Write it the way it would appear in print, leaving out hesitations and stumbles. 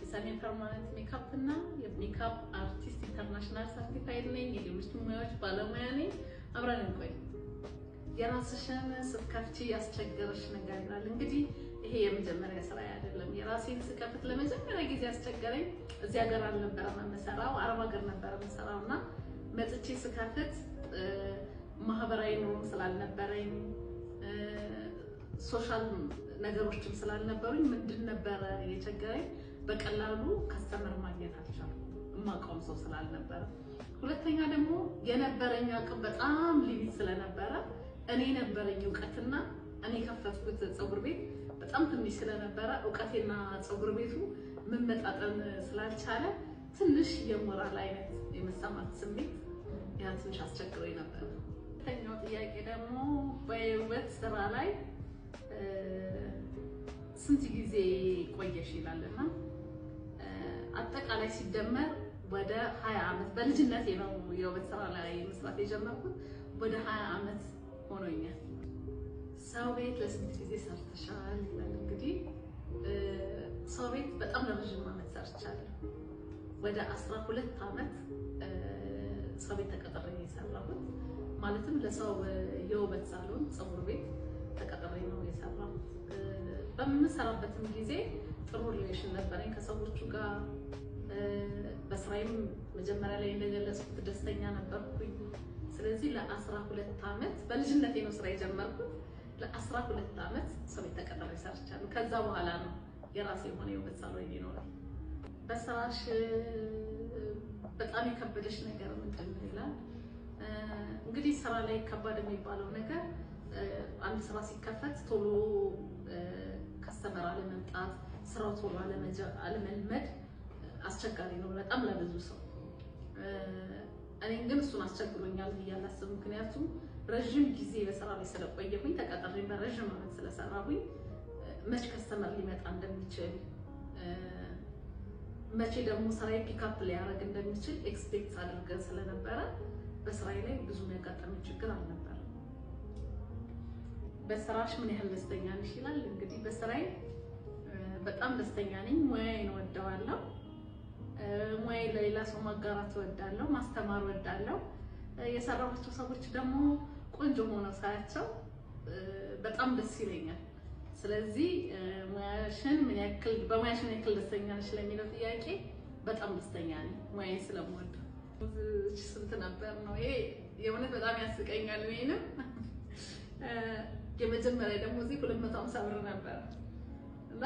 የሰሜን permanent makeup እና የ makeup artist international certified ነኝ። የሌሎች ሙያዎች ባለሙያ ነኝ። አብረን እንቆይ። የራስሽን ስትከፍቺ ያስቸገረሽ ነገር ይላል። እንግዲህ ይሄ የመጀመሪያ ስራ አይደለም። የራሴን ስከፍት ለመጀመሪያ ጊዜ ያስቸገረኝ እዚህ ሀገር አልነበረም የምሰራው፣ አረብ ሀገር ነበረ የምሰራው እና መጥቼ ስከፍት ማህበራዊ ኑሮም ስላልነበረኝ social ነገሮችም ስላልነበሩኝ ምንድን ነበረ የቸገረኝ፣ በቀላሉ customer ማግኘት አልቻልኩም፣ የማውቀውም ሰው ስላልነበረ። ሁለተኛ ደግሞ የነበረኝ አቅም በጣም limit ስለነበረ እኔ የነበረኝ እውቀትና እኔ የከፈትኩት ፀጉር ቤት በጣም ትንሽ ስለነበረ እውቀቴና ፀጉር ቤቱ መመጣጠን ስላልቻለ ትንሽ የሞራል አይነት የመሰማት ስሜት ያ ትንሽ አስቸግሮኝ ነበር። ሁለተኛው ጥያቄ ደግሞ በውበት ስራ ላይ ስንት ጊዜ ቆየሽ ይላል እና አጠቃላይ ሲደመር ወደ 20 ዓመት፣ በልጅነቴ ነው የውበት ስራ ላይ መስራት የጀመርኩት። ወደ 20 ዓመት ሆኖኛል። ሰው ቤት ለስንት ጊዜ ሰርተሻል ይላል። እንግዲህ ሰው ቤት በጣም ለረዥም ዓመት ሰርቻለሁ። ወደ 12 ዓመት ሰው ቤት ተቀጥሬ ነው የሰራሁት። ማለትም ለሰው የውበት ሳሎን ፀጉር ቤት ተቀጥሬ ነው የሰራሁት። በምሰራበትም ጊዜ ጥሩ relation ነበረኝ ከሰዎቹ ጋር። በስራዬም መጀመሪያ ላይ እንደገለጽኩት ደስተኛ ነበርኩኝ። ስለዚህ ለ12 ዓመት፣ በልጅነቴ ነው ስራ የጀመርኩት። ለ12 ዓመት ሰው ቤት ተቀጥሬ ሰርቻለሁ። ከዛ በኋላ ነው የራሴ የሆነ የውበት ሳሎን ይኖራል። በስራሽ በጣም የከበደሽ ነገር ምንድን ነው ይላል። እንግዲህ ስራ ላይ ከባድ የሚባለው ነገር አንድ ስራ ሲከፈት ቶሎ customer አለመምጣት፣ ስራው ቶሎ አለመልመድ አስቸጋሪ ነው በጣም ለብዙ ሰው። እኔን ግን እሱን አስቸግሮኛል ብዬ አላስብም። ምክንያቱም ረዥም ጊዜ በስራ ላይ ስለቆየሁኝ፣ ተቀጥሬ በረዥም ዓመት ስለሰራሁኝ መች customer ሊመጣ እንደሚችል፣ መቼ ደግሞ ስራዬ pick up ሊያደርግ እንደሚችል expect አድርገን ስለነበረ በስራዬ ላይ ብዙ የሚያጋጠመኝ ችግር አልነበረም። በስራሽ ምን ያህል ደስተኛ ነሽ ይላል። እንግዲህ በስራዬ በጣም ደስተኛ ነኝ። ሙያዬን እወደዋለሁ። ሙያዬን ለሌላ ሰው ማጋራት እወዳለሁ፣ ማስተማር እወዳለሁ። የሰራኋቸው ሰዎች ደግሞ ቆንጆ ሆነው ሳያቸው በጣም ደስ ይለኛል። ስለዚህ ሙያሽን ምን ያክል በሙያሽ ምን ያክል ደስተኛ ነሽ ለሚለው ጥያቄ በጣም ደስተኛ ነኝ፣ ሙያዬን ስለምወደው። ስንት ነበር ነው? ይሄ የእውነት በጣም ያስቀኛል። እኔንም የመጀመሪያ ደግሞ እዚህ 250 ብር ነበር እና